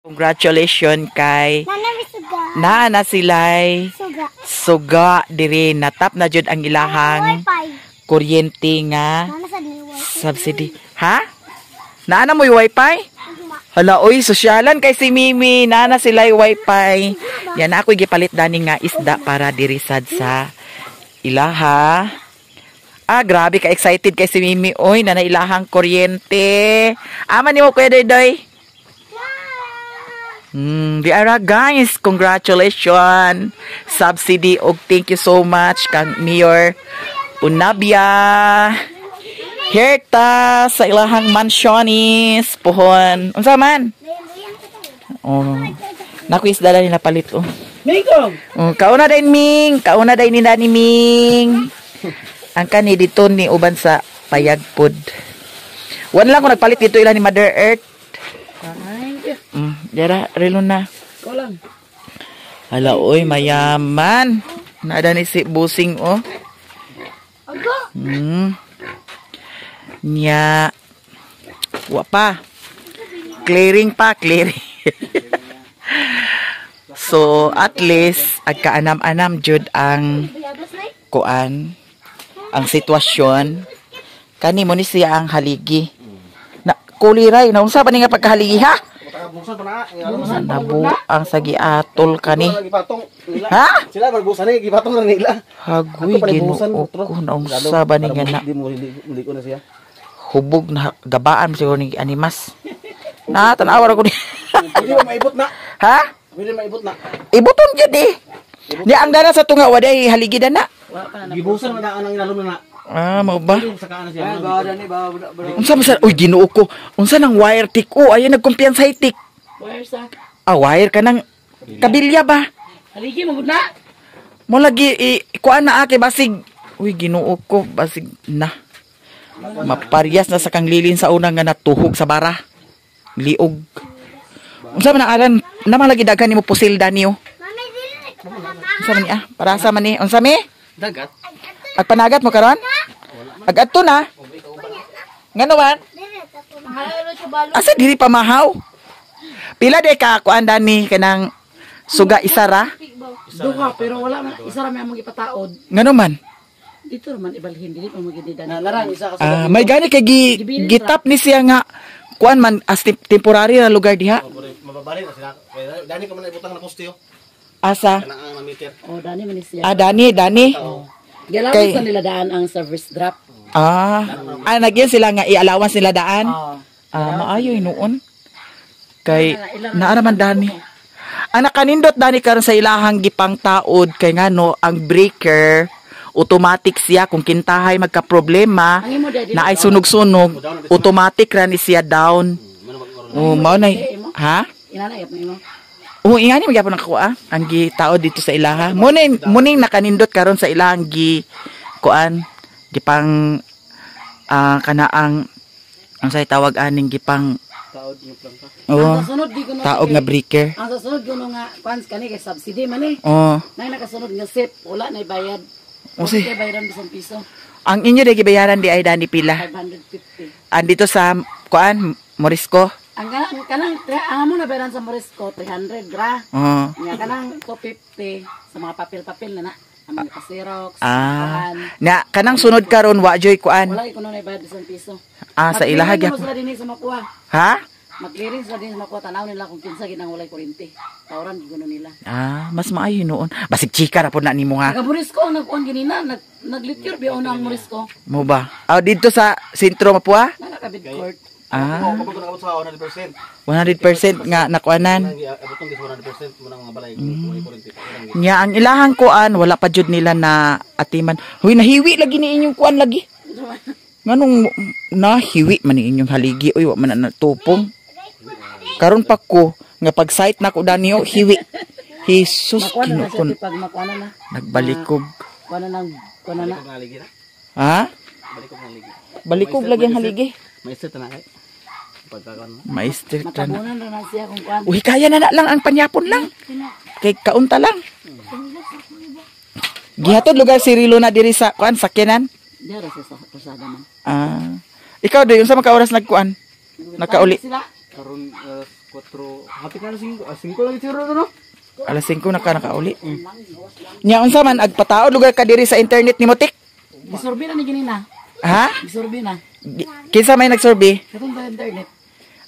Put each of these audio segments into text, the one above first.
Congratulations kay Nana may suga. Naa na sila'y Suga. Suga diri, natap na jud ang ilahang Wifi. Kuryente nga Nana sa wifi. Subsidy. Ha? Naa na mo'y wifi? Hala oy, sosyalan kay si Mimi, naa na sila'y wifi. Yan na ako'y gipalit dani nga isda para diri sad sa ilaha. Ah, grabe ka excited kay si Mimi oy, na ilahang kuryente. Ama nimo, Kuya Doydoy? Di ara guys, congratulations. Subsidy og thank you so much kang Mayor Unabia. Here ta sa ilahang mansionis pohon. Unsa man? Oh. Naku isda nila palit oh. Mingkong! Oh, kauna din Ming, kauna din ni Dani Ming. Ang kani dito ni uban sa payag pod. Wala lang ko nagpalit dito ila ni Mother Earth. Ay, Dara, relo na. Ikaw lang. Hala, oy, mayaman. Nada ni si Busing, oh. Nya. Wa pa. Clearing pa, clearing. So, at least, agkaanam-anam jud ang kuan, ang sitwasyon. Kani mo ni siya ang haligi. Na, kuliray, naunsa pa ni nga pagkahaligi, ha? Buksan pa na. Alam mo Nabuang sa giatol kani. Gipatong nila. Ha? Sila magbusan eh, gipatong lang nila. Hagoy, Ginoo ko, naunsa ba ni nga na Di mo hindi ko na siya. Hubog na gabaan siguro ni animas. Na tanawa ra ko ni. Hindi mo maibot na. Ha? Hindi maibot na. Ibuton gyud eh. Ni ang dana sa tunga waday haligi na. Gibusan man na ang inalom na. Ah, mao ba? Hindi sa kaan na siya. Unsa man sa, uy, Ginoo ko. Unsa nang wire tik? Oh, ayan nagkumpiyansa tik. Wire sa. Ah, wire ka nang kabilya ba? Haligi mo gud na. Mo lagi i kuan na ake basig. Uy, Ginoo ko, basig na. Maparyas na sa kang lilin sa una nga natuhog sa bara. Liog. Unsa man ang aran naman lagi daghan nimo pusil daniyo. Mami, dili na Unsa man ni ah? Para sa man ni? Unsa mi? Dagat. Agpanagat mo karon? Agadto na. Ngano man? Dili ta Asa diri pa mahaw? Pila de ka kuan dani kanang suga isara? Duha pero wala man isa ra may among ipataod. Ngano man? Dito ra man ibalhin dili pa magindi dani. Na narang isa ka Ah, may gani kay gi, gitap ni siya nga kuan man as temporary na lugar diha. Mababali na sila. Dani ko man ibutang na poste yo. Asa? Kanang ang meter. Oh, dani man ni siya. Ah, dani, dani. Galawas na nila daan ang service drop. Ah, nagyan sila nga i-allowance nila daan. Oh. Ah, maayo noon. Kay naa naman dani. Ang nakanindot dani karon sa ilahang gipang taod kay ngano ang breaker automatic siya kung kintahay magka-problema Ang imo dili na ay sunog-sunog, automatic ra ni siya down. Oh, mao na ha? Inana yap mo. Oo, ingani magyapon ang kuha. Ang gitaod dito sa ilaha. Muning muning nakanindot karon sa ilahang gi kuan gipang kanaang ang say tawag aning gipang Taod yung plangka. Oh, Ang sasunod di ko no. taog nga breaker. Ang sasunod kuno nga kuan kani kay subsidy man eh. Oh. Nay nakasunod nga SIP, wala na bayad. Oh, si- Kay bayaran bisan piso, Ang inyo de gibayaran di ay dani pila? 550. Andito sa kuan Morisco. Ang kanang kanang ang amo na bayaran sa Morisco 300 ra. Oh. Nga kanang 250 sa mga papel-papel na na. Ang mga pa-xerox, Ah. kuan. Na kanang sunod karon wa joy kuan. Wala kuno na bayad bisan piso. Ah, sa ilaha Mag-clearing gyapon. mo sila dinhi sa Mapua. Ha? Mag-clearing sila dinhi sa Mapua, tanaw nila kung kinsa gid ang walay kuryente. Tawran gid kuno nila. Ah, mas maayo noon. Basig chika ra pod na nimo ha. Taga Morisco ang nagkuan ginina, naglityur biyaw na ang Morisco. Mo ba? Ah, dito sa sentro Mapua? Na nakabid court. Ah, Kapag ko nakabot sa 100%. 100% nga nakuanan. Nang abot ng 100% mo nang mga balay kung kuryente. Nya ang ilahang kuan wala pa jud nila na atiman. Huy, nahiwi lagi ni inyong kuan lagi. Nganong nahiwi man ni inyong haligi oy, wa man na natupong. Karon pa ko nga pag sight nako dani oh, hiwi. Jesus, Makuha na na Ginoo siya ko pag makuha na na. nagbalikog. Kuha na nang kuha na na. Balik ko haligi na. Ha? Balik ko haligi. Balikog lagi ang haligi. Maestro na kay. Pagkakan na. Maester ka na. Matabunan ra na siya kung kuan. Uy, kaya na, na lang ang panyapon lang. Kay kaunta lang. Gihatod lugar si Rilo na diri sa kuan sakyanan. Diya ra siya sa krusada man. Ah. Ikaw do, unsa man ka oras nagkuan? Nakauli. Sila Karon 4. Hapit na alas 5. Alas 5 lang siguro no? Alas 5 na ka nakauli. Nya unsa man agpataod lugar ka diri sa internet nimo, Tik? Gisurvey na ni ganina. Ha? Gisurvey na. Kinsa may nagsurvey? Katong sa internet.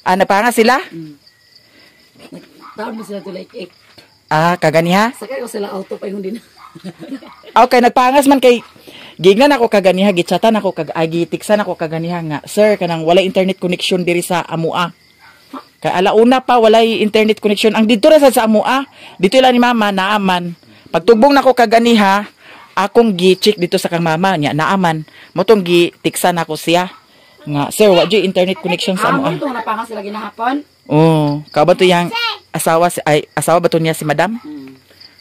Ah, nagpanga sila? Nagtaon mo sila to like eh. Ah, kaganiha? Sakay ko sila auto pa yung din. Okay, nagpangas man kay gignan ako kaganiha, gitchatan ako kag ay, gitiksan ako kaganiha nga, "Sir, kanang walay internet connection diri sa amua." Kay alauna pa walay internet connection. Ang didto ra sad sa amua, dito lang ni mama naaman. Pagtugbong nako kaganiha, akong gi-check dito sa kang mama niya naaman. Motong gitiksan ako siya nga, "Sir, wa jud internet connection sa Ah, amua." mo ito napangas sila ginahapon. Oh, ka ba to yang asawa si ay asawa ba to niya si madam?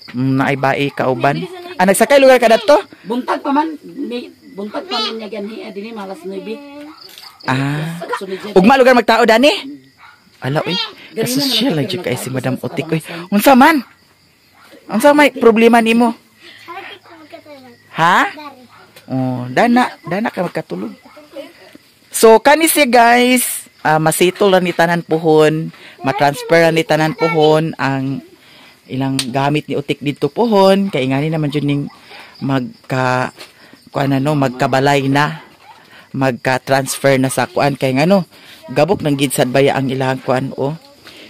Naay bae kauban. Ah, nagsakay lugar ka dato? Buntag pa man, may, buntag pa man niya ganhi dinhi malas 9. Ah. Sumidya. Ugma lugar magtao dani. Ala oy, kasosyal lang jud kay si Madam Otik oy. Unsa man? Unsa may problema nimo? Harap ko magkatulog. Ha? Dari. Oh, dana, dana ka magkatulog. So kani siya guys, ah, masitol ra ni tanan puhon, matransfer ra ni tanan puhon ang ilang gamit ni Utik didto puhon kay ngani naman jud ning magka kuan ano, magkabalay na, magka-transfer na sa kuan kay ngano gabok nang gid sad baya ang ilang kuan o.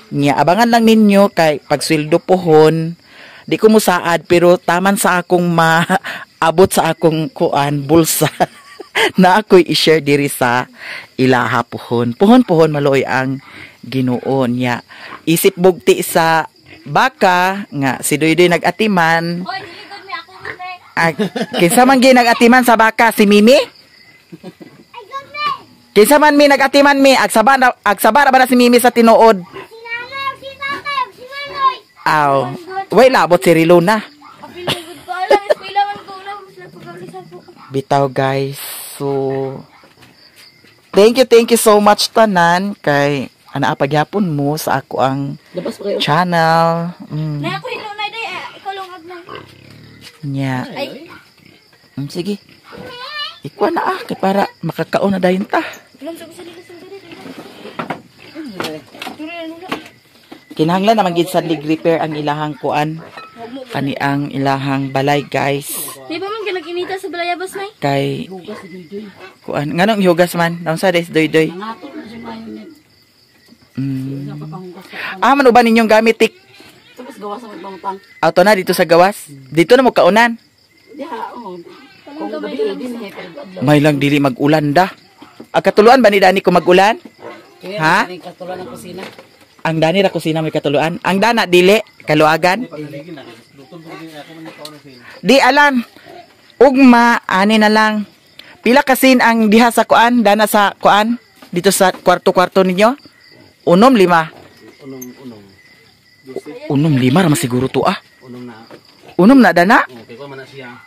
Nya abangan lang ninyo kay pagsweldo pohon di ko musaad pero taman sa akong maabot sa akong kuan bulsa na ako'y i-share diri sa ilaha pohon. Pohon pohon maluoy ang Ginoo niya. Isip bugti sa baka nga si Doydoy nag-atiman. Hoy, dili gud mi ako gud me. Ah, kinsa man gyud nag-atiman sa baka, si Mimi? Ay gud me. Kinsa man mi nag-atiman mi agsaba na agsaba ra ba na si Mimi sa tinuod? Si nanay, ug si tatay, ug si manoy. Aw. Way labot si Rilona. Apil gud ko alam, eskwela man ko una sila pagkaulisan po. Bitaw guys. So thank you so much tanan kay ana pagyapon mo sa ako ang Labas pa kayo. channel. Nay ako hinunay day, eh, ikaw lang agna. Nya. Ay, Sige. Ikuha na ah kay para makakaon na dayon ta. ilang sa dili sa dili. Turi na nula. Kinahanglan naman gid sa lig repair ang ilahang kuan. Kani ang ilahang balay guys. Di ba man ginaginita sa balayabas nay? Kay Hugas si Joy. kuan nganong hugas man? Naunsa days doy-doy? Nangatol na siya ngayon niya. Napapanghugas sa Ah, man uban ninyong gamit tik Tapos gawa sa magbangtang. auto na dito sa gawas. Dito na mo kaunan. Diha, oo. Kung gabi eh, din eh, pero adlaw. May lang dili mag-ulan da. Ang katuluan ba ni Dani kung mag-ulan? Kaya Ha? ha? Katulan ng kusina. Ang Dani ra kusina may katuluan. Ang dana dili kaluagan. Di alam. Ugma ani na lang. Pila kasin ang diha sa kuan, dana sa kuan dito sa kwarto-kwarto ninyo? Unom lima. Unong unong. Unom lima ra masiguro to ah. Unong na. Unom na dana. Okay ko man na siya.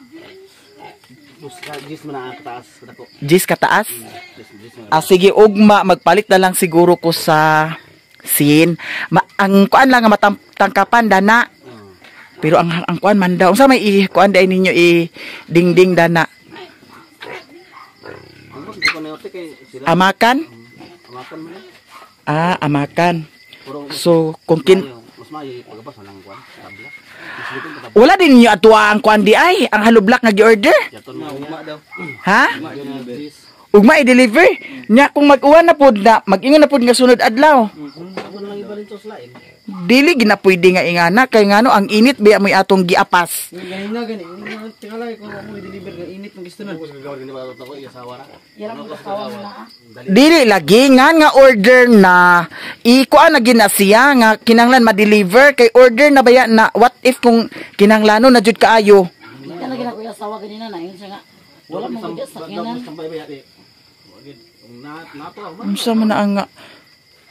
Dus ka gis man na kataas dako. Jis kataas. Gis gis man. Ah, sige, ugma, magpalit na lang siguro ko sa sin. Ma, ang kuan lang nga matangkapan dana. Pero ang kuan man daw, unsa may i kuan day ninyo i dingding dana? Ang ko na yote kay sila Amakan? amakan man. Na. Ah, amakan. Pero mas So, kung kin maayo, mas maayo pagabas na lang kuan tabla. Mas likod ka wala din ninyo atuwa ang kuan di ay, ang halublak nga gi-order. Jaton mo ugma daw. Ha? Gis. Ugma i-deliver. Nya kung mag-uwan na pod na, mag-ingon na pod nga sunod adlaw. Ako na lang ibalin to sa lain. Dili gina pwede nga ingana kay ngano ang init biya mo'y atong giapas. Ganyan na, ganyan. Tingala, kung ako i-deliver ng init ng gusto nun. Ko sa gagawin gani ba ako iya sawa ra. Yan ang asawa mo na ah. Dili lagi nga nga order na ikuan na gina siya nga kinanglan ma-deliver kay order na baya na what if kung kinanglano na jud kaayo. Yan lagi na ko yung asawa ganina na. Yun siya nga. Wala mong hugas sa kinan. Tambay ba yati. Wagid na nato ako man. Unsa man na ang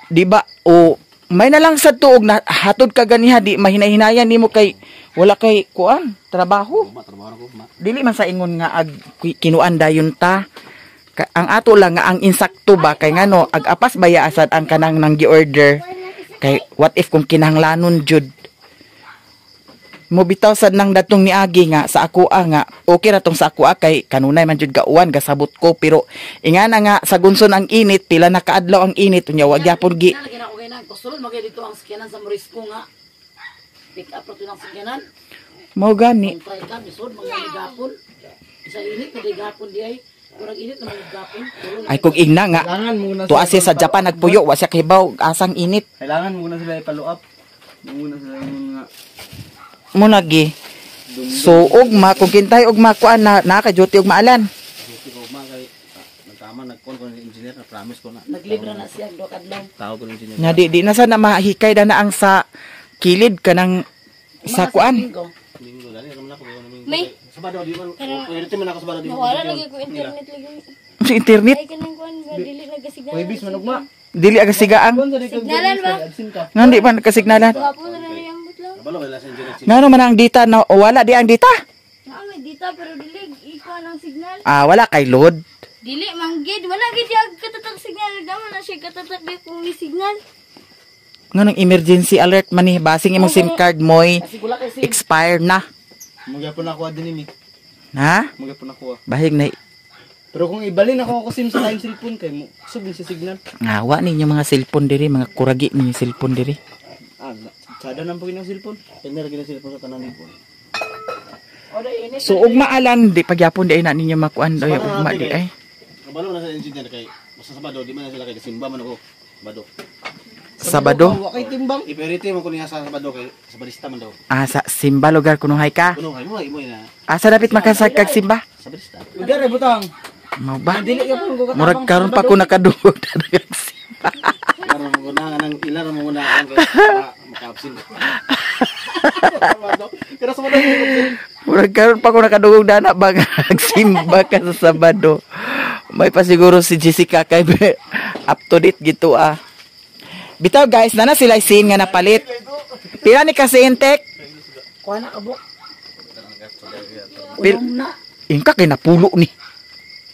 di ba o may na lang sa tuog na hatod ka ganiha di mahinahinayan nimo kay wala kay kuan trabaho. Ugma trabaho ko ugma. Dili man sa ingon nga ag kinuan dayon ta. Ang ato lang nga ang insakto ba kay ngano ag apas baya asad ang kanang nang gi-order kay what if kung kinahanglanon jud. Mo bitaw sad nang datong niagi nga sa akoa nga okay ra tong sa akoa kay kanunay man jud gauwan gasabot ko, pero ingana nga sa gunson ang init, pila na kaadlaw ang init, unya wa gyapon gi Lagi na ko kay na kusulod magay dito ang sakyanan sa Morisco nga. Pick up ra to ng sakyanan. Mao gani. Kung try ka, misod mga gapon. Isa init na di gapon di ay. Murag init na mga gapon. Tulo na. Ay, kung ingna nga Kailangan muna tuwa siya sa Japan nagpuyo, wa siya kahibaw asang init. Kailangan muna sila i-follow up. Muna sila yung mga Mo lagi. So ugma kung kintay ugma kuan na naka duty ugma, Alan. Duty ko ma kay nagtama nagkon ko ng engineer na promise ko na. Naglibre na siya duha ka adlaw. Tawag ko ng engineer. Nga di na sana mahikay na na ang sa kilid kanang sa kuan. Linggo. Linggo dali ra man ako kayo minggo. May. Sabado di man. Pwede man ako Sabado di. Nawala lagi ko internet lagi. Sa internet Ay, kanang kuan ba dili nagasigalan. Webis manugma. Dili aga sigaang. Signalan ba? Absent ka. Nga di pa nakasignalan. Hapon na lang yung lang. Kabalo wala sa engineer. Ngano man ang data na wala di ang data? Naa may dita pero dili ikuan ang signal. Ah, wala kay load. Dili manggid, wala gid yung katatak signal. Dama na siya katatak di kung may signal. Nganong emergency alert man ni, basing imong SIM card mo'y Kasi wala kay sim. expired na. Magyapon nakuha din ni. Ha? Magyapon nakuha. Bahig na. Pero kung ibalin ako ako SIM sa time cellphone kay mo, sub sa signal. Ngawa ninyo mga cellphone diri, mga kuragi ninyo cellphone diri. Ah, sada nang pagin ang cellphone. Engineer gina sila sa tanan ni. So ugma, Alan, di pagyapon di ay na ninyo makuan ay ugma di ay. Kabalo na sa engineer kay basta Sabado di man na sila kay simba man ako. Sabado. Sabado. Wa kay timbang. Iperite man ko niya sa Sabado kay Sabadista man daw. Ah, sa simba lugar kunuhay ka. Kuno kay mo imo na Asa dapit makasag kag simba? Sabadista. Ugar ay butang. Mao ba? Dili ka po ko Murag karon pa ko nakaduot kag simba. Ilar mo guna nang ilar mo guna ang kay para maka-absent. Sabado. Pero Sabado mo absent. Murag karon pa ko nakadugog dana ba nga nagsimba ka sa Sabado. May pa siguro si Jessica kay up to date gitu ah. Bitaw guys, nana sila sin nga napalit. Pila ni ka tek? Kuha na kabuk. Pil Unom na. Ingka kay napulo ni.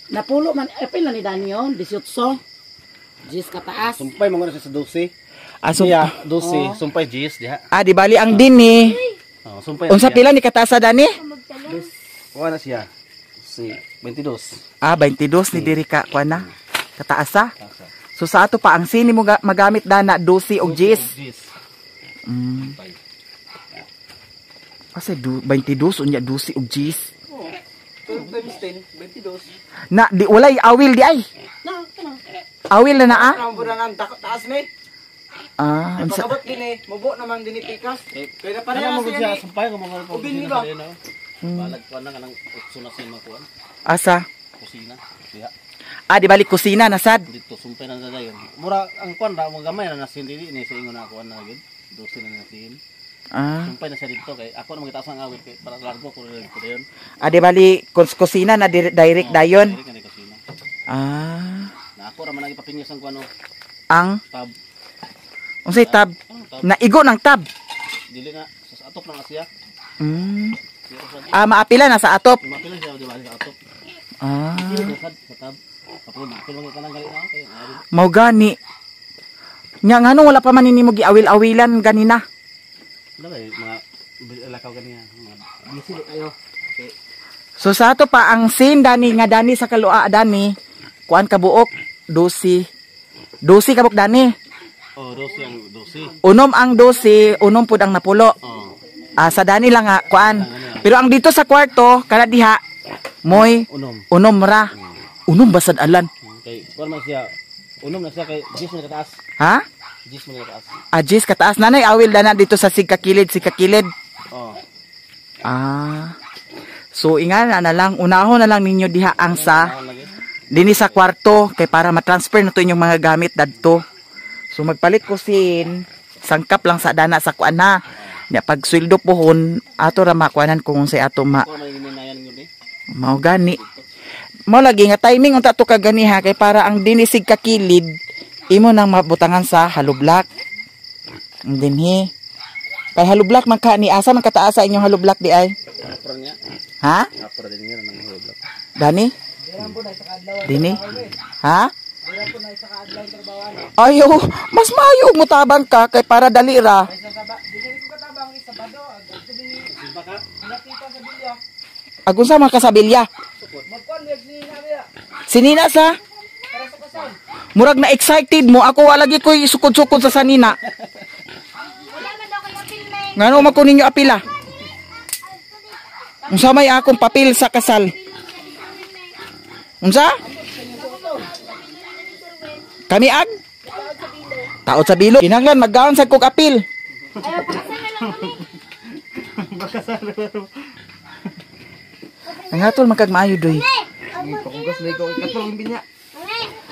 Napulo man apil na ni Daniel 18. Jis kataas. Sumpay mo guna siya sa 12. Ah, so, Siya 12, sumpay 10 diha. ah, di bali ang din ni. Oh, sumpay. na Unsa siya. pila ni katasa dani? Kuha na siya. Si 22. Ah, 22 ni diri ka kuan na. Kataasa. So sa ato pa ang sini mo magamit dana 12 og 10. 10. Kasi 22 unya 12 og 10. 12 times 10, 22. Na di walay awil di ay. Awil na na ah. Ang buran ang taas ni. Ah, unsa Pagabot din eh, mubo naman din pikas. Kaya na Pareha pareha mo sila siya ni. sumpay ko mga Ubin ni ba? Balag kuan na kanang utso na siya makuan. Asa? Kusina. Diha. Ah, di balik kusina na sad. Dito sumpay na dayon. Mura ang kuan ra mo gamay na nasin dili ni sa ingon na kuan na gyud. 12 na nasin. Ah, Sumpay na siya dito kay ako na magitaas ang awit kay para largo ko rin dito dayon. Ah, di bali kusina na direct dayon. Dili ka kusina. Ah, Na ako ra man lagi papinyos ang kuan oh, ang tab. unsay tab? Anong tab? Naigo ng tab. Dili na sa atop lang siya. Ah, maapila na sa atop. Mapila siya di ba sa atop. Ah, Dili na sad sa tab. Apil apil man kanang gali na kay mao gani. Nya ngano wala pa man nimo giawil-awilan ganina. Wala ba, eh, mga lakaw ganiya mga busy kayo. Okay. So sa ato pa ang sin dani nga dani sa kalua dani kuan ka buok 12. 12 ka buok dani. Oh, 12 ang 12. Unom ang 12, unom pud ang napulo. Oh. Ah, sa dani lang nga kuan. Pero ang dito sa kwarto kada diha moy Unom. unom ra. Unom basad, Alan. Kay kuan man siya. Unom na siya kay 10 man kataas. Ha? 10 man kataas. Ah, jis kataas nanay awil dana dito sa sigkakilid, sigkakilid. Oh. Ah. So ingana na lang, unahon na lang ninyo diha ang sa Ano lagi? dinhi sa kwarto kay para ma-transfer na to inyong mga gamit dadto. So magpalit ko sin sangkap lang sa dana sa kuan na. Nya pag sweldo pohon ato ra makuanan kung unsay ato ma Kuan man ginayan gyud eh. mao gani. Mao lagi nga timing unta to ka gani ha kay para ang dinisig kakilid imo nang mabutangan sa hollow block. Ang dinhi. Kay hollow block man ka ni, asa man kataas sa inyong hollow block di ay? Apro niya. Ha? Apro din niya nang hollow block. Dani? Dini? Ha? Ayo, mas maayo mutabang ka kay para dali ra. Agun sa mga kasabilya. Sinina sa? Murag na excited mo ako, wala lagi ko'y sukod-sukod sa sanina. Wala man daw kayo apil na. Ngano man ko ninyo apila? Unsa may akong papel sa kasal? Unsa? Kami ag? Taot sa bilo. Kinahanglan maggaon sa kog apil. Ayaw, pakasal na lang kami. Ang hatol man kag maayo doy. Pakugas na ikaw ikatulong binya.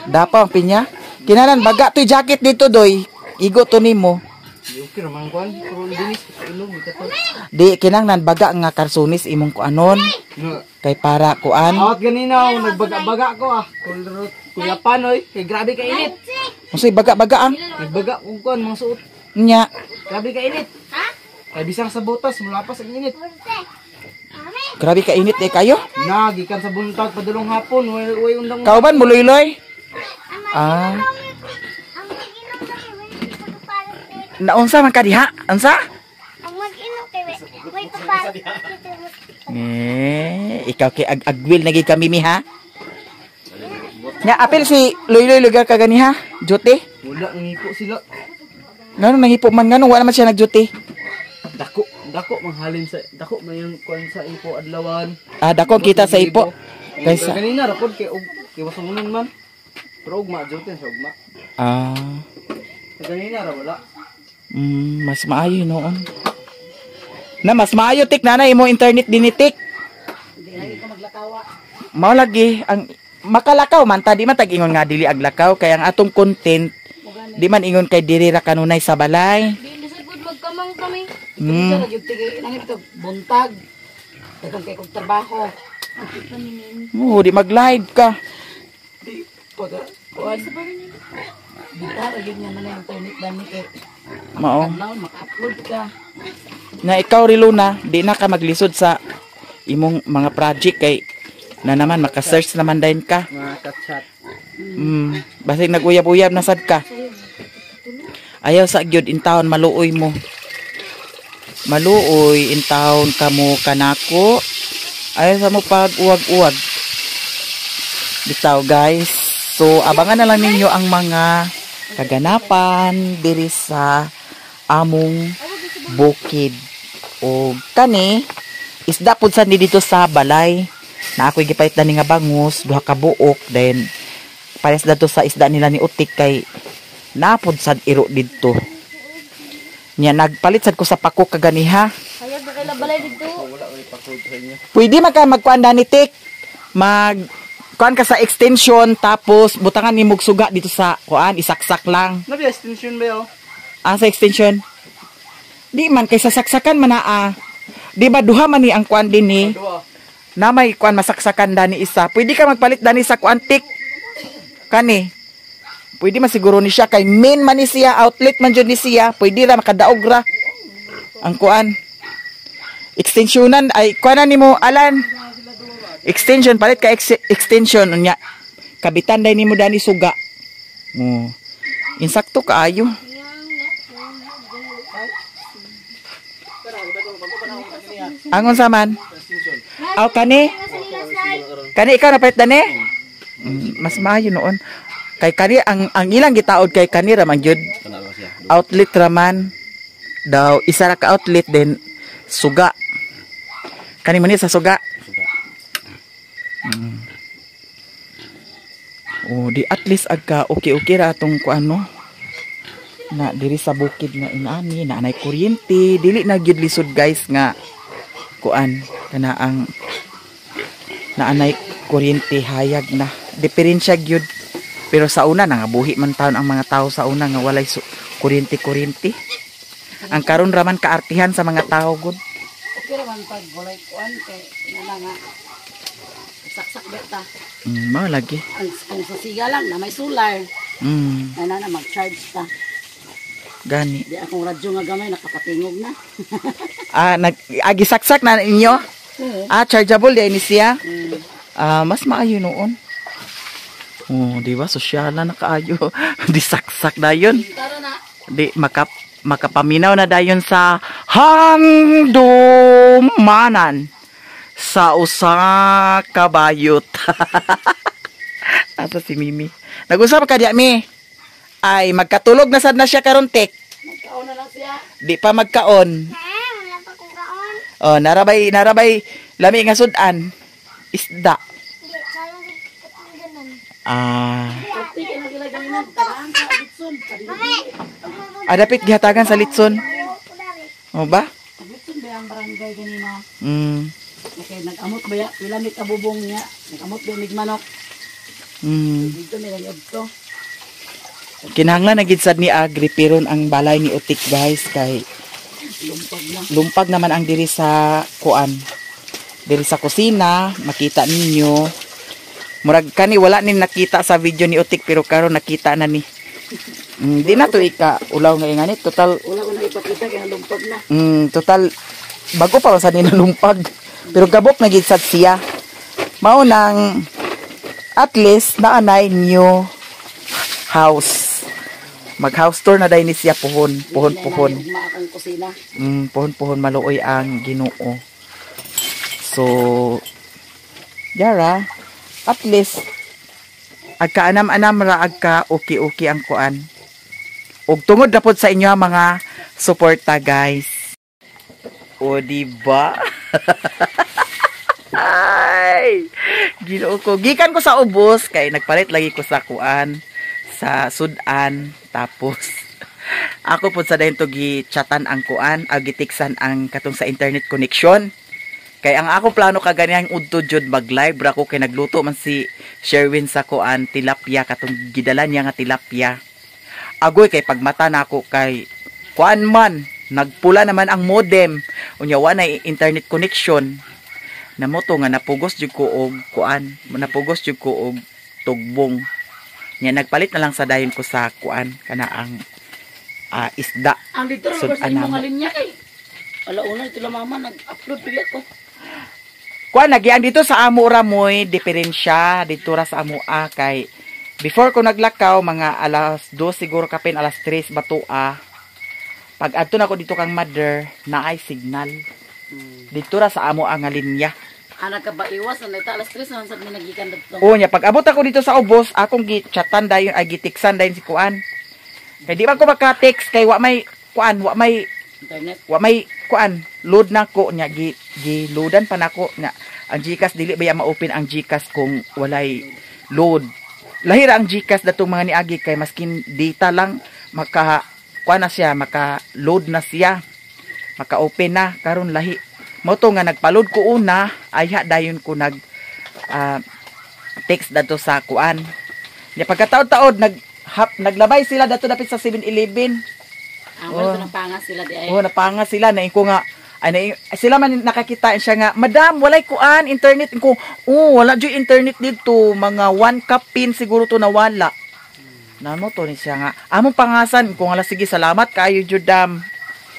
Dapaw ang pinya. Kinahanglan baga to'y jacket dito doy. Igo to nimo. Di okay ra man kuan, pero dinis sa ilong ikatol. Di kinahanglan baga nga karsunis imong kuanon kay para kuan. Awat ganina ako, nagbaga-baga ko ah. Kulrot, kuyapan oy, kay grabe ka init. Unsay baga-baga ang Nagbaga kong kuan mga suot. nya. Grabe ka init. Ha? Kay bisang sa botas, mulapas ang init. Grabe ka init eh kayo. Na, gikan sa buntag padulong hapon, way way undang. Kauban muloy-loy. Ah. Ang mag-inom kami, may pagpapalit. Naunsa man ka diha? Unsa? Ang mag-inom kay may papalit. Eh, ikaw kay ag-agwil nagi kami mi ha. Nya apil si Loyloy lugar ka gani ha? Duty? Wala ngipo sila. Ngano nangipo man ngano wala man siya nag-duty? Dako, dako manghalin sa dako man yung kuan sa ipo adlawan. Ah, dako ang kita sa ipo. Kaysa Kanina ra pod kay og kay wasungunon man. Pero ugma jote sa ugma. ah, Kanina ra wala. Mas maayo noon. Na mas maayo tik nanay imo internet dinitik. Hindi lagi ko maglakawa. Mao lagi ang makalakaw man ta di man tag ingon nga dili aglakaw kay ang atong content di man ingon kay diri ra kanunay sa balay. Di na sad magkamang kami. Ito gyud tigay nang ito buntag. Daghan kay kog trabaho. Oo, di mag-live ka. Di pag kuan. Buntag gyud nga man ang internet dani kay Mao. adlaw maka-upload ka. Na ikaw ri Luna, di na ka maglisod sa imong mga project kay na naman maka-search naman dayon ka. Mga chat-chat. Basig naguyab-uyab na sad ka. Ayaw sa gyud in town maluoy mo. Maluoy in town kamo kanako. Ayaw sa mo pag uwag-uwag. Bitaw guys. So abangan na lang ninyo ang mga kaganapan diri sa among bukid. O kani isda pud sad ni dito sa balay. Na ako'y gipalit na ni nga bangus, duha ka buok, then pares dato sa isda nila ni Utik kay napod sad iro didto. Nya nagpalit sad ko sa pako kaganiha. Hayag na kay balay dito. Pwede man ka magkuan ni Tik. Mag kuan ka sa extension tapos butangan ni suga dito sa kuan, isaksak lang. Nabi extension ba yo? Ah, sa extension. Di man kay sasaksakan man naa. Di ba duha man ni ang kuan din ni? Duha. Na may kuan masaksakan dani isa. Pwede ka magpalit dani sa kuan tik. Kani. Pwede man siguro ni siya kay main man ni siya, outlet man jud ni siya. Pwede ra makadaog ra ang kuan. Extensionan ay kuanan nimo Alan. Extension palit ka extension unya. Kabitan day nimo dani suga. Oh. Insakto kaayo. Angon sa man? Aw kani? Kani ikaw napalit dani? Mas maayo noon. Kay kani ang ilang gitaod kay kani ra man gyud. Outlet ra man daw isa ra ka outlet then suga. Kani man ni sa suga. Oh, di at least agka okay-okay ra atong kuan no. Na diri sa bukid nga inani na anay kuryente, dili na gyud lisod guys nga kuan kana ang naanay kuryente hayag na. Diferensya gyud. Pero sa una nangabuhi man taon ang mga tao sa una nga walay kuryente-kuryente. Ang karon ra man kaartihan sa mga tao gud. Okay ra man pag walay kuan kay nga nga saksak beta. Mao lagi. Ang kung sa siga lang na may solar. Na na mag-charge ta. Gani. Di akong radyo nga gamay nakapatingog na. Ah, nag agi saksak na ninyo? Oo. Ah, chargeable di ni siya. Ah, mas maayo noon. Oh, di ba? Sosyala na kaayo. Di saksak na yun. Tara na. Di makap Makapaminaw na dayon sa handumanan sa usa ka bayot. Asa si Mimi? Nag-usap ka diya, Mi? Ay, magkatulog na sad na siya karon, Tek. Magkaon na lang siya. Di pa magkaon. Ha, wala pa kong kaon. Oh, narabay, narabay lami nga sudan. Isda. Hindi, sayang sa ganun. Ah, Tig na sila ganina. Tagaan sa litson. adapit gihatagan sa litson. O ba? Litson ba ang barangay ganina? Okay, nag-amot ba ya? Wala ni kabubong niya. Nag-amot ba mig manok? Dito may nag-adto. Kinahanglan na gid sad ni Agri piron ang balay ni Utik, guys, kay Lumpag na. Lumpag naman ang diri sa kuan. Diri sa kusina, makita ninyo. Murag kani wala ni nakita sa video ni Utik pero karon nakita na ni. Di na to ika ulaw nga ingani total. Wala ko na ipakita kaya lumpag na. Total bago pa sa nila lumpag. Pero gabok na gid sad siya. Mao nang at least naanay new house. Mag house tour na dahil ni siya puhon, puhon puhon. Ugma akong kusina. Puhon puhon maluoy ang Ginoo. So yara, at least agka anam-anam ra, agka okay-okay ang kuan. Ug tungod na pod sa inyo ang mga suporta, guys. O di ba? Ay, Ginoo ko. Gikan ko sa ubos kay nagpalit lagi ko sa kuan, sa sudan, tapos ako pud sa dayon to gi-chatan ang kuan, ag gitiksan ang katong sa internet connection. Kay ang ako plano kaganihang udto jud mag-live ra ko kay nagluto man si Sherwin sa kuan, tilapia, katong gidala niya nga tilapia. Agoy kay pagmata nako kay kuan man, nagpula naman ang modem. Unya wa na internet connection. Namo to nga napugos jud ko og kuan, napugos jud ko og tugbong. Nya nagpalit na lang sa dayon ko sa kuan kana ang isda. Ang dito ra Sud sa imong anamo. linya kay. Alauna ito lang mama nag-upload bigla ko. Kuan lagi ang dito sa amo ra moy diferensya dito ra sa amo a kay before ko naglakaw mga alas 2 siguro kapin alas 3 batua. Pag adto na ko dito kang mother naay signal. Dito ra sa amo ang nga linya. Anak ka ba iwas na ita alas 3 naman sad mi nagikan dadto. Oo nya pag abot ako dito sa ubos akong gi-chatan dayon ay gitiksan dayon si kuan. Kay di man ko maka-text kay wa may kuan, wa may Internet. wa may kuan load na ko nya gi gi-loadan pa nako nya ang GCash dili ba ya ma-open ang GCash kung walay load. Lahira ang GCash datong mga niagi kay maskin data lang maka kuan na siya, maka load na siya, maka-open na. Karon lahi mo to nga nagpa-load ko una ayha dayon ko nag text dato sa kuan nya. Pagkataod-taod nag hap, naglabay sila dato dapit sa 7-Eleven. Ang wala oh. Pangas sila di ay. Oh, napanga sila na ko nga ay na, sila man nakakita siya nga, "Madam, walay kuan internet." Ko, "Oh, wala jud internet dito, mga one cup pin siguro to nawala." Namo to ni siya nga, "Among pangasan." Ko nga, "Sige, salamat kaayo jud, dam."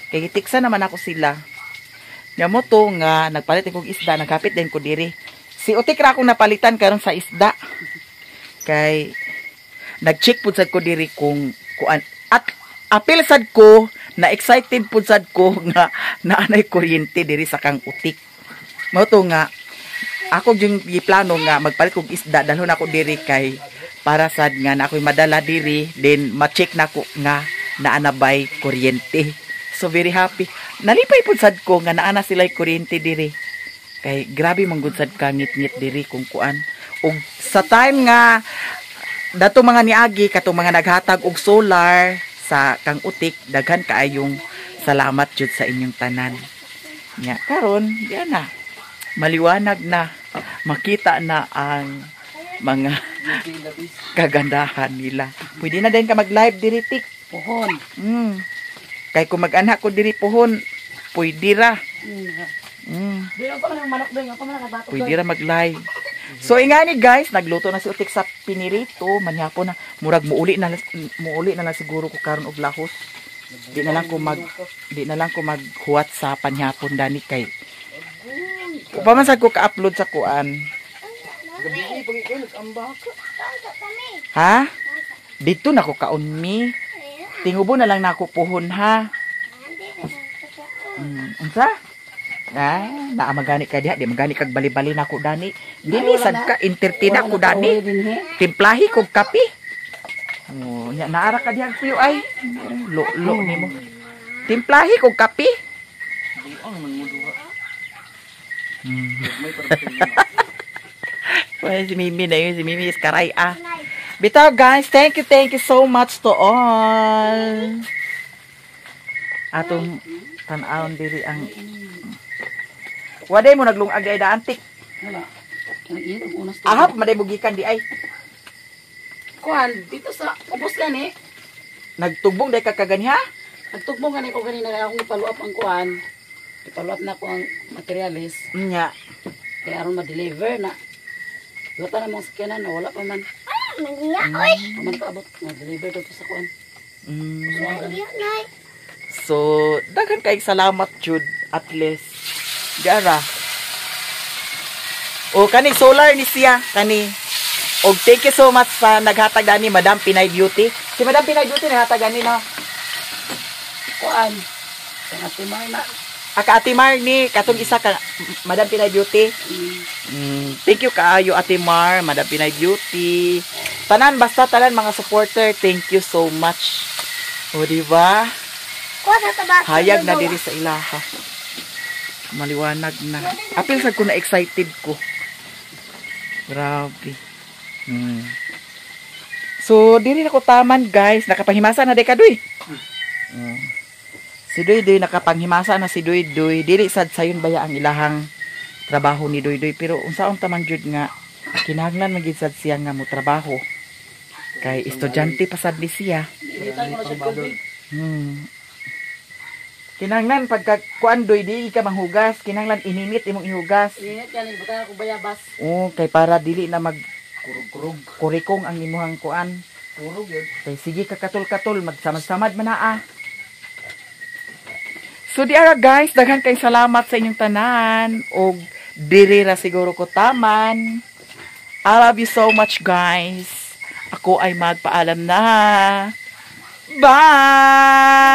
Kay gitiksa naman ako sila. Nya mo to nga nagpalit kog isda, nagkapit din ko diri. Si Utik ra akong napalitan karon sa isda. Kay nag-check pud sad ko diri kung kuan at apil sad ko na excited pud sad ko nga naanay kuryente diri sa kang Utik. Mao to nga ako yung giplano nga magpalit kog isda, dalhon ako diri kay para sad nga na ako'y madala diri then ma-check nako nga naanabay kuryente. So very happy. Nalipay pud sad ko nga naa na sila'y kuryente diri. Kay grabe man gud sad ka ngit-ngit diri kung kuan. Ug sa time nga dato mga niagi katong mga naghatag og solar sa kang Utik, daghan kaayong salamat jud sa inyong tanan. Nya karon diya na maliwanag na, makita na ang mga kagandahan nila. Pwede na din ka mag-live diri, Tik. Pohon. Kay kung mag-anak ko diri pohon, pwede ra. Di ako man ang manok doon, ako man nakabato. Pwede ra mag-live. So ingani guys, nagluto na si Utik sa pinirito, manyapon na murag muuli na lang siguro ko karon og lahos. Di na lang ko maghuwat sa panyapon dani kay pa man sad ko ka-upload sa kuan. Gabi pag ikaw nag-amba ka. Ha? Dito na ko kaon mi. Tingubo na lang nako puhon ha. Unsa? Ah, naa magani ka diha, di magani kag bali-bali nako dani. Dili sad ka entertain ako dani. Timplahi kog kape. Oh, nya naara ka diha kuyo ay. Lo lo nimo. Timplahi kog kape. Buang man mo duha. May Well, si Mimi na yun. Si Mimi is karay ah. Bitaw guys, thank you so much to all. Atong tan-awon diri ang Waday mo naglungag ay daantik. Wala. Kanang init ang unas. Ahap maday bugikan di ay. Kuan dito sa ubos gani. Nagtugbong day ka kaganiha. Nagtugbong gani ko ganina kaya akong ipalo up ang kuan. Ipalo up na ko ang materials Nya. kaya aron ma-deliver na. Wala na mga sakyanan na wala pa man. Mangiya, oy. Pa man paabot na-deliver dito sa kuan. Mangiya, nay. So, daghan kay salamat jud at least. Gara. O kani solar ni siya kani. Og thank you so much sa naghatag dani Madam Pinay Beauty. Si Madam Pinay Beauty naghatag dani no. Kuan. Kang Ate Marna. Aka Ate Mar ni katong isa ka Madam Pinay Beauty. Thank you kaayo Ate Mar, Madam Pinay Beauty. Tanan basta tanan mga supporter, thank you so much. O di ba? Kuha sa tabas. Hayag na diri sa ilaha. Maliwanag na. Apil sad ko na excited ko. Grabe. So, diri na ko taman, guys. Nakapanghimasa na day ka, Duy. Si Duy Duy, nakapanghimasa na si Duy Duy. Dili sad sayon baya ang ilahang trabaho ni Duy Duy. Pero unsaon taman jud nga kinahanglan man gid sad siya nga mo trabaho. Kay estudyante pa sad ni siya. Initan ko na siya tubig. Kinahanglan pagka kuan doy di ka manghugas, kinahanglan ininit imong ihugas. Init yan, butang ako bayabas. Oh, kay para dili na mag Kurog-kurog. kurikong ang imuhang kuan. Kurog yun. Kay sige ka katul-katul magsamad-samad man naa. So di ara guys, daghan kay salamat sa inyong tanan og diri ra siguro ko taman. I love you so much guys. Ako ay magpaalam na. Bye!